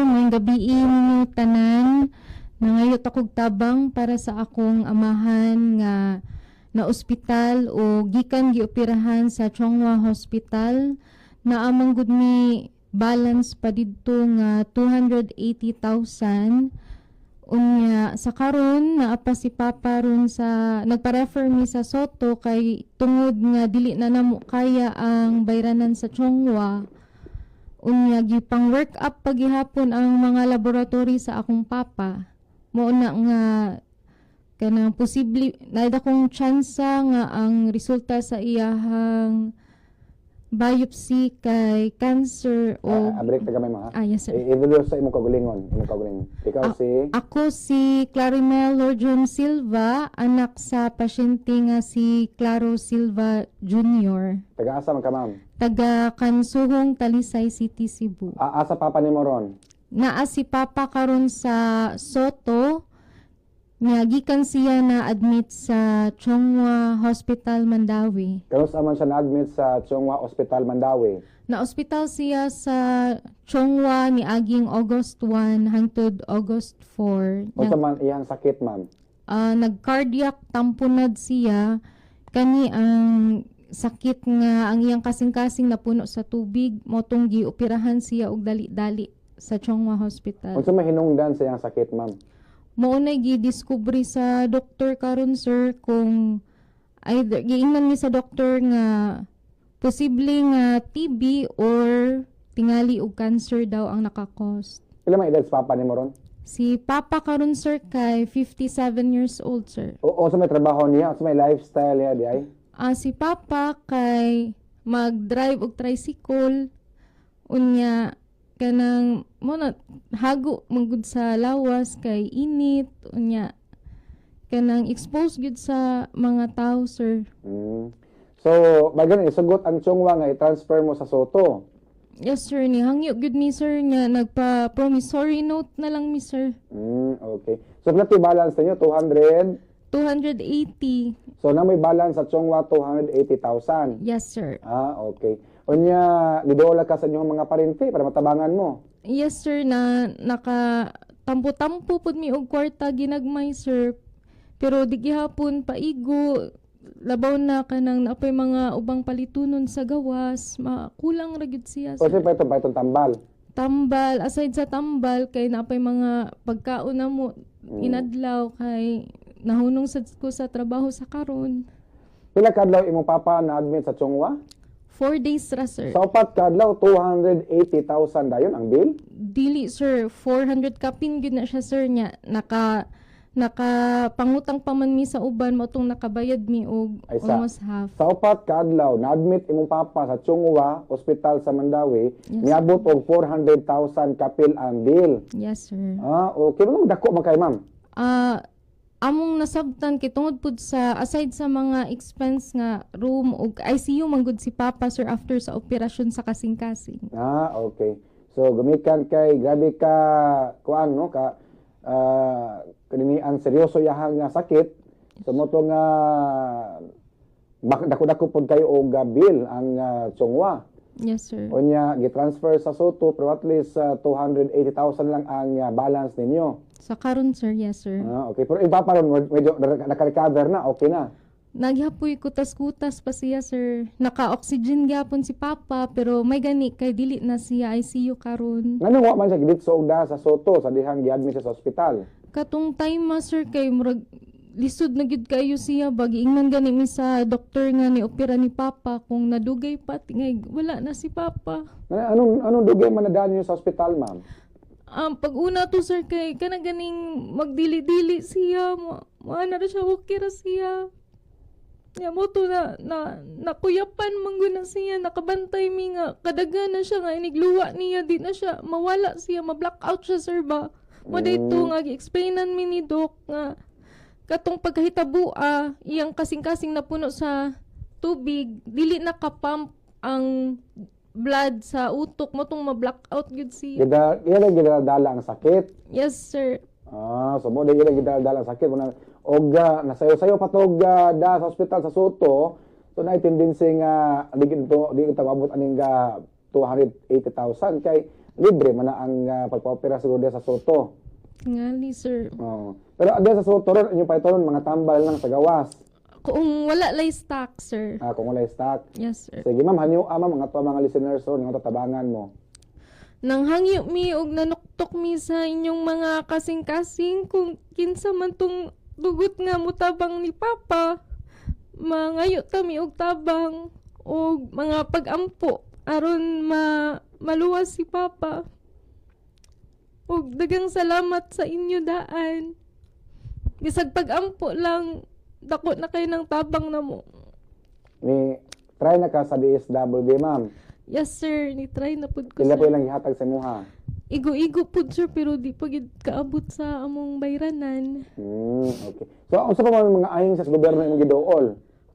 Maayong gabii ninyo tanan. Nangayo ta kog tabang para sa akong amahan nga na ospital o gikan gioperahan sa Chong Hua Hospital. Naa man gud mi balance pa didto nga 280,000. Unya sa karon naa pa si Papa ron sa nagpa-refer mi sa Sotto kay tungod nga dili na namo kaya ang bayranan sa Chong Hua. Unya gipang work up pagihapon ang mga laboratory sa akong papa. Mao na nga kanang posible naa akong tsansa nga ang resulta sa iyahang biopsy kay cancer o Ah, break ta gamay ma. Ah, yes, sir. I-introduce sa imong kaugalingon, imong kaugalingon. Ikaw Ah, si Ako si Clarimel Lorjun Silva, anak sa pasyente nga si Claro Silva Jr. Taga-asa man ka, ma'am? Taga Kansuhong, Talisay City, Cebu. Ah, asa papa nimo ron? Naa si Papa karon sa Sotto, nga gikan siya na admit sa Chong Hua Hospital, Mandaue. Kanus-a man siya na-admit sa Chong Hua Hospital, Mandaue? Na ospital siya sa Chong Hua niaging August 1 hangtod August 4. Unsa man iyang sakit, ma'am? Ah, nag-cardiac tamponade siya. Kani ang sakit nga ang iyang kasing-kasing napuno sa tubig, mao tong gioperahan siya og dali-dali sa Chong Hua Hospital. Unsa may hinungdan sa iyang sakit, ma'am? Mao na gi-discovery sa doktor karon, sir, kung either giingnan mi sa doktor nga posible nga TB or tingali og cancer daw ang naka-cause. Pila man edad sa papa nimo ron? Si Papa karon, sir, kay 57 years old, sir. O unsa may trabaho niya, unsa may lifestyle niya diay? Ah, si Papa kay mag-drive og tricycle. Unya kanang mo na hago man gud sa lawas kay init, unya kanang expose gyud sa mga tao, sir. So, bagan isugot ang Chong Hua nga i-transfer mo sa Sotto. Yes, sir, ni hangyo gyud mi, sir, nga nagpa promissory note na lang mi, sir. Okay. So, pila balance ninyo? 200? 280. So, na may balance sa Chong Hua 280,000. Yes, sir. Ah, okay. Unya, nidola ka sa inyong mga parente para matabangan mo. Yes, sir, na naka tampo-tampo pud mi og kwarta ginagmay, sir. Pero di gihapon paigo, labaw na kanang naapay mga ubang palitunon sa gawas, makulang ra gyud siya, O sir. siyempre ito pa itong tambal. Tambal, aside sa tambal kay naapay mga pagkaon na mo inadlaw kay nahunong sad ko sa trabaho sa karon. Pila kadlaw imong papa na admit sa Chong Hua? 4 days ra, sir. Sa 4 kadlaw, 280,000 dayon ang bill? Dili, sir, 400 kapin gyud na siya, sir, nya naka naka pangutang pa man mi sa uban, mao tong nakabayad mi og Ay, almost half. Sa 4 kadlaw, na-admit imong papa sa Chong Hua Hospital sa Mandaue, Yes, niabot og 400,000 kapil ang bill. Yes, sir. Ah, okay. Mao dako man kay, ma'am. Ah, among nasabtan kay tungod pud sa aside sa mga expense nga room ug ICU man gud si Papa, sir, after sa operasyon sa kasing-kasing. Ah, okay. So gumikan kay grabe ka kuan no ka kanini ang seryoso yahang nga sakit. So mao to nga dako-dako pud kayo og bill ang Chong Hua. Yes, sir. Unya gitransfer sa Sotto pero at least 280,000 lang ang balance ninyo. Sa karon, sir, yes, sir. Ah, okay. Pero iba pa ron medyo naka-recover na, okay na. Nagyapoy kutas-kutas pa siya, sir. Naka-oxygen gyapon si Papa pero may gani kay dili na siya ICU karon. Nganong wa man siya giditso og da sa Sotto sa dihang giadmit siya sa ospital? Katong time ma, sir, kay murag lisod na gyud kayo siya ba. Giingnan gani mi sa doktor nga ni opera ni Papa kung nadugay pa tingay wala na si Papa. Anong dugay man nadaan niyo sa ospital, ma'am? Pag una to, sir, kay kana ganing magdili-dili siya, mo na ra siya, okay ra siya. Ya mo to na na nakuyapan man gud na siya, nakabantay mi nga kadagan na siya nga inigluwa niya, di na siya mawala siya, ma-black out siya, sir ba. Mo dito nga gi-explainan mi ni doc nga katong pagkahitabo, iyang kasing-kasing napuno sa tubig, dili na ka-pump ang blood sa utok mo tong ma-black out gyud siya. Gida iya lang gidala ang sakit. Yes, sir. Ah, so mo iya lang gidala ang sakit mo na og nasayo-sayo pa to og da sa ospital sa Sotto. So na tendency nga di to di kita maabot aning ga 280,000 kay Libre man na ang pagpa-opera siguro diha sa Sotto. Tingali, sir. Oo. Pero diha sa Sotto ron, inyong paitonon mga tambal lang sa gawas. Kung wala lay stock, sir. Ah, kung wala stock. Yes, sir. Sige, ma'am, hanyo ma'am, mga to mga listeners ron, nga tatabangan mo. Nanghangyo mi og nanuktok mi sa inyong mga kasing-kasing kung kinsa man tong dugot nga mutabang ni Papa. Mangayo ta mi og tabang og mga pag-ampo aron ma maluwas si Papa. Og daghang salamat sa inyo daan. Bisag pag-ampo lang, dako na kayo ng tabang namo. Ni try na ka sa DSWD, ma'am? Yes, sir, ni try na pud ko, Pila po sir. ilang gihatag sa imuha? Igo-igo pud, sir, pero di pa gid kaabot sa among bayranan. Okay. So, unsa pa man mga ahing sa gobyerno imong giduol?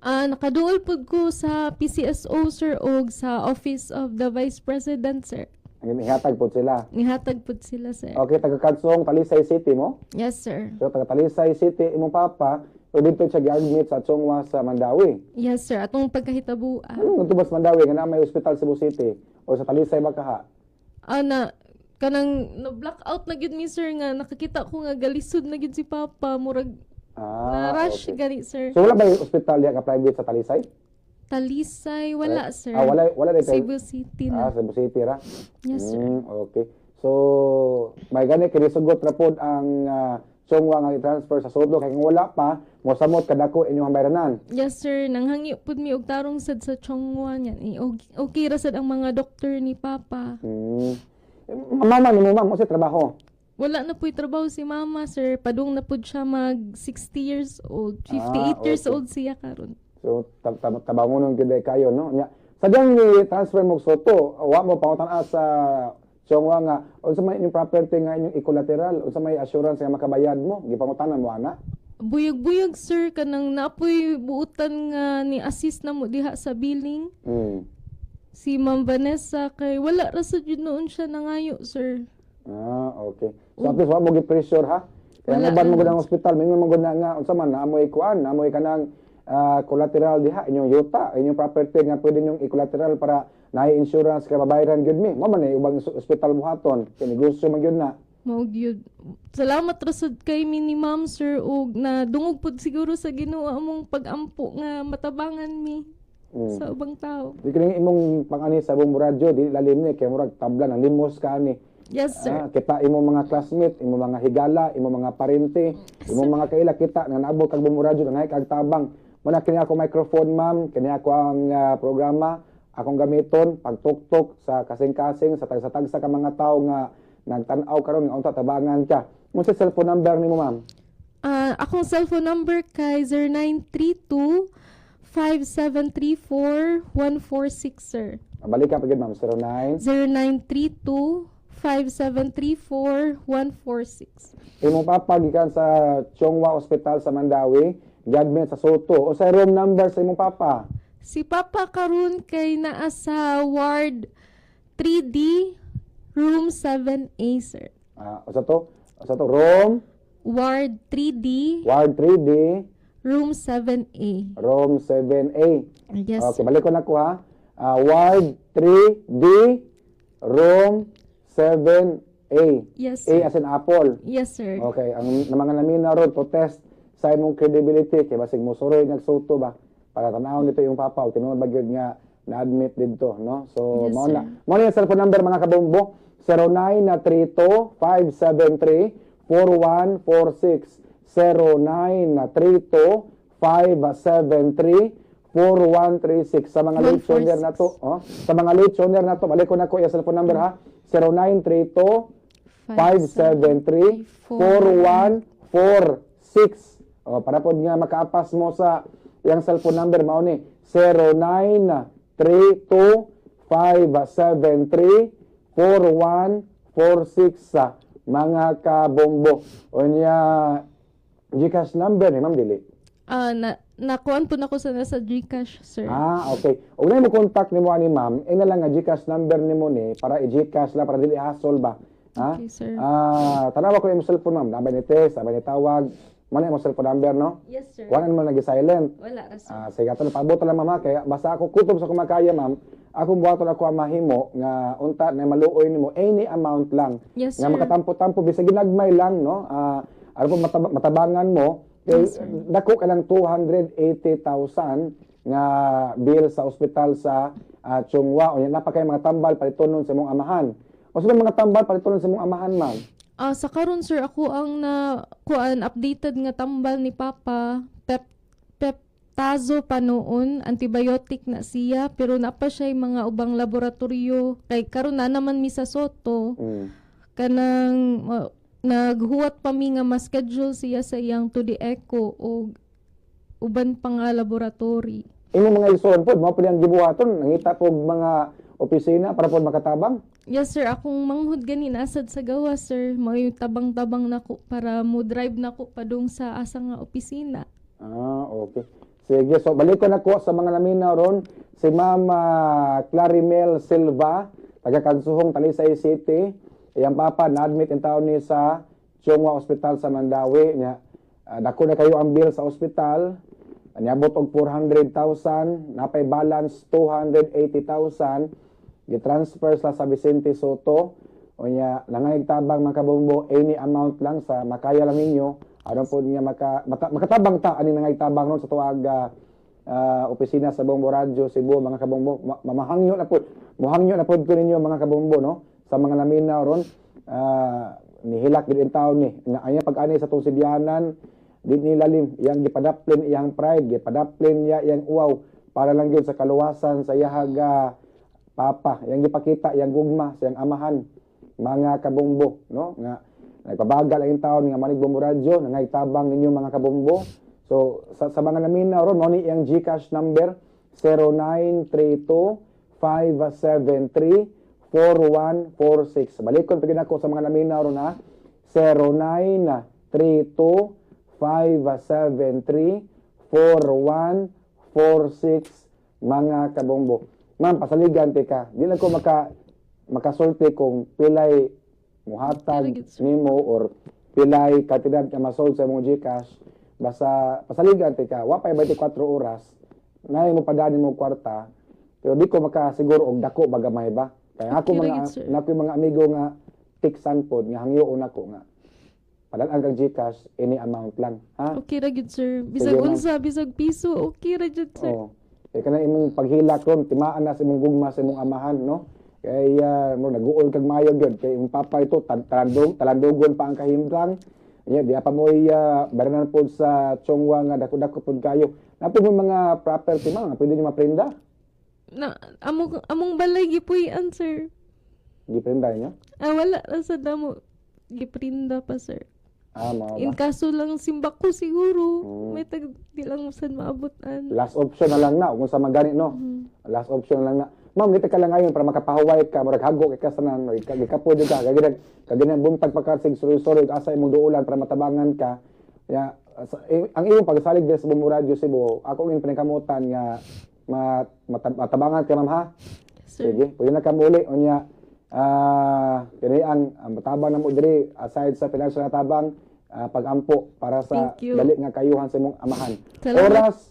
Ah, nakaduol pud ko sa PCSO, sir, og sa Office of the Vice President, sir. Ang ihatag po sila. Nihatag pud sila, sir. Okay, taga Kadsong, Talisay City mo? Yes, sir. So, taga Talisay City imong papa, pero dito siya gi-admit sa Chong Hua sa Mandaue. Yes, sir. Atong pagkahitabua. Ano nga sa Mandaue nga naa may ospital Cebu City o sa Talisay ba kaha? Ah, na kanang na blackout na gyud mi, sir, nga nakakita ko nga galisod na gyud si Papa, murag na rush gani, sir. So wala ba yung ospital diha ka private sa Talisay? Talisay wala, sir. Ah, wala wala dito. Cebu City na. Ah, Cebu City ra. Yes, sir. Okay. So, may gani kini sugot ra pod ang Chong Hua nga i-transfer sa Sotto kay kung wala pa, mosamot kadako inyong bayranan. Yes, sir, nanghangyo pud mi og tarong sad sa Chong Hua niyan. Eh, okay ra sad ang mga doktor ni Papa. Mama nimo, ma'am, unsay trabaho? Wala na po'y trabaho si Mama, sir. Padung na pud siya mag 60 years old. 58 years old siya karon. So tabangonon gyud kayo, no? Nya sadyang ni transfer mo Sotto, wa mo pangutan sa Chong Hua nga unsa may inyong property nga inyong i-collateral, unsa may assurance nga makabayad mo, gipangutanan mo ana? Buyog-buyog, sir, kanang napoy buutan nga ni assist na mo diha sa billing. Si Ma'am Vanessa kay wala ra sad yun noon siya nangayo, sir. Ah, okay. So at least wa mo gi-pressure ha. Kaya Wala nga mo naman. Gud ang ospital, mingon mo gud na nga unsa man naamoy kuan, naamoy kanang collateral diha inyong yuta, inyong property nga pwede ninyong i-collateral para naay insurance kay mabayaran gyud mi. Mo man ay ubang ospital buhaton, kay negosyo man gyud na. Mao gyud. Salamat ra sad kay mi ni Ma'am, sir, og na dungog pud siguro sa Ginoo among pag-ampo nga matabangan mi sa ubang tao. Di kining imong pang-ani sa Bombo Radyo, di lalim ni kay murag tabla nang limos ka ani. Yes, sir. Ah, kita imong mga classmate, imong mga higala, imong mga parente, imong mga kaila kita nga naabot kag Bombo Radyo nga kag tabang. Muna kini ako microphone, ma'am, kini ako ang programa akong gamiton pagtuktok sa kasing-kasing sa tagsa-tagsa ka mga tawo nga nagtan-aw karon nga unta tabangan ka. Mo sa cellphone number nimo, ma'am? Ah, akong cellphone number kay 0932 5734 146, sir. Balik ka pa gyud, ma'am, 09 0932 5734 146. Imong papa gikan sa Chong Hua Hospital sa Mandaue, giadmit sa Sotto. O sa room number sa imong papa? Si Papa karon kay naa sa ward 3D room 7A, sir. Ah, o sa to? O sa to room Ward 3D Ward 3D room 7A. Room 7A. Yes, Okay, sir. balik ko na ko ha. Ah, Ward 3D room 7A. Yes, A sir. as in apple. Yes, sir. Okay, ang mga namina ron to test sa imong credibility kay basig mosuroy nagsuto ba para tan-awon nito yung papa o tinuod ba gyud nga na-admit didto, no? So Yes, mao sir. na. Mao na yung cellphone number, mga kabombo, 0932 573 4146, 0932 573 4136 sa mga late tuner na to, oh, sa mga late tuner na to, balik ko na ko yung cellphone number ha, 0932 573 4146. O, para pod nga makaapas mo sa iyang cellphone number, mao ni 0932 573 4146 sa mga kabombo. O niya GCash number ni ma'am, dili? Ah, na nakuan po nako sa nasa GCash, sir. Ah, okay. Og na mo contact nimo ani, ma'am, ina lang nga GCash number nimo ni para i-GCash lang para dili hassle ba. Ha? Okay, sir. Ah, tanawa ko yung cellphone, ma'am. Nabay ni text, nabay ni tawag. Mao na imong cellphone number, no? Yes, sir. Wala naman nag-silent. Wala ra, sir. Ah, sige, ato na paabot lang, mama, kaya basta ako kutob sa kumakaya, ma'am. Akong buhaton, ako ang mahimo nga unta na maluoy nimo, any amount lang Yes, nga sir. makatampo-tampo bisag ginagmay lang, no? Ah, ano po matabangan mo kay Yes, sir. dako ka lang 280,000 nga bill sa ospital sa Chong Hua. Unya naa pa kay mga tambal palitonon sa imong amahan. O sa mga tambal palitonon sa imong amahan, ma'am? Ah, sa karon, sir, ako ang na kuan updated nga tambal ni Papa, peptazo pa noon, antibiotic na siya, pero naa pa siya mga ubang laboratorio kay karon na naman mi sa Sotto. Kanang naghuwat pa mi nga ma-schedule siya sa iyang 2D echo o uban pa nga laboratory. Imong mga igsoon pod, mao pud ang gibuhaton, nangita og mga opisina para pod makatabang? Yes, sir, akong manghud gani nasad sa gawas, sir. Mao yung tabang-tabang nako para mo drive nako padung sa asa nga opisina. Ah, okay. Sige, so balik ko na ko sa mga naminaw ron. Si Mama Clarimel Silva, taga Kansuhong, Talisay City. Iyang papa na-admit in taon ni sa Chong Hua Hospital sa Mandaue. Nya, dako na kayo ang bill sa ospital. Niabot og 400,000, napay balance 280,000. Gitransfer sa Vicente Sotto. Unya, nangayag tabang, mga kabombo, any amount lang sa makaya lang ninyo. Ano po niya makatabang ta ani nangayag tabang ron sa tuag opisina sa Bombo Radyo Cebu, mga kabombo. Mamahangyo na po. Muhangyo na pod ko ninyo, mga kabombo, no, sa mga naminaw ron. Nihilak gid in taon ni. Nga anya pag-ani sa tong Sibianan, di ni lalim iyang gipadaplin iyang pride, gipadaplin niya iyang uwaw para lang gyud sa kaluwasan sa iyahaga papa. Iyang gipakita iyang gugma sa iyang amahan, mga kabombo, no, nga nagpabagal ang taon nga manig Bombo Radyo nangaytabang ninyo, mga kabombo. So sa mga naminaw ron, mao ni iyang GCash number, 0932 573 4146. Balikon pagin ako sa mga naminaw ron ha, 0932 573 4146, mga kabombo. Ma'am, pasaligan tika. Di lang ko makasulti kung pilay muhatag Very good, sir. nimo or pilay kantidad nga masold sa imong GCash. Basta pasaligan tika, wa pa 24 oras nay mo padani mo kwarta, pero di ko makasiguro og dako ba gamay ba. Kaya ako Okay, mga right, sir. nako yung mga amigo nga tiksan pod nga hangyoon ako nga padal-an kag GCash, any amount lang, ha? Okay ra gyud, sir. Bisag Sige, ma'am. unsa, bisag piso, okay ra gyud, sir. Oo. Kay kana imong paghilak ron, timaan na sa imong gugma sa imong amahan, no? Kay mo naguol kag maayo gyud kay imong papa ito talandog, talandogon pa ang kahimtang. Nya di pa moy baranan pod sa Chong Hua nga dako-dako pod kayo. Naa pod mo mga property, ma'am, nga pwede niyo maprinda? Na among balay gipuy-an, sir. Giprinda niyo? Ah, wala ra sa damo giprinda pa, sir. Ah, mao In ba? kaso lang simba ko siguro, may tag di lang mo sad maabutan. Last option na lang na kung sa magani, no. Last option na lang na. Ma'am, dito ka lang ngayon para makapahuway ka, murag hago kay ka sa nan, gikapo jud ka, kaginang kaginang buntag pa ka sig suri-suri asa imong duulan para matabangan ka. Ya, ang imong pagsalig diri sa Bombo Radyo Cebu, ako ang pinakamutan nga matabangan ka, ma'am, ha. Sir. Sige, pwede na ka muli unya. Kini ang matabang na mo diri aside sa financial na tabang, pag-ampo para sa Thank you. dali nga kayuhan sa imong amahan. Salamat. Oras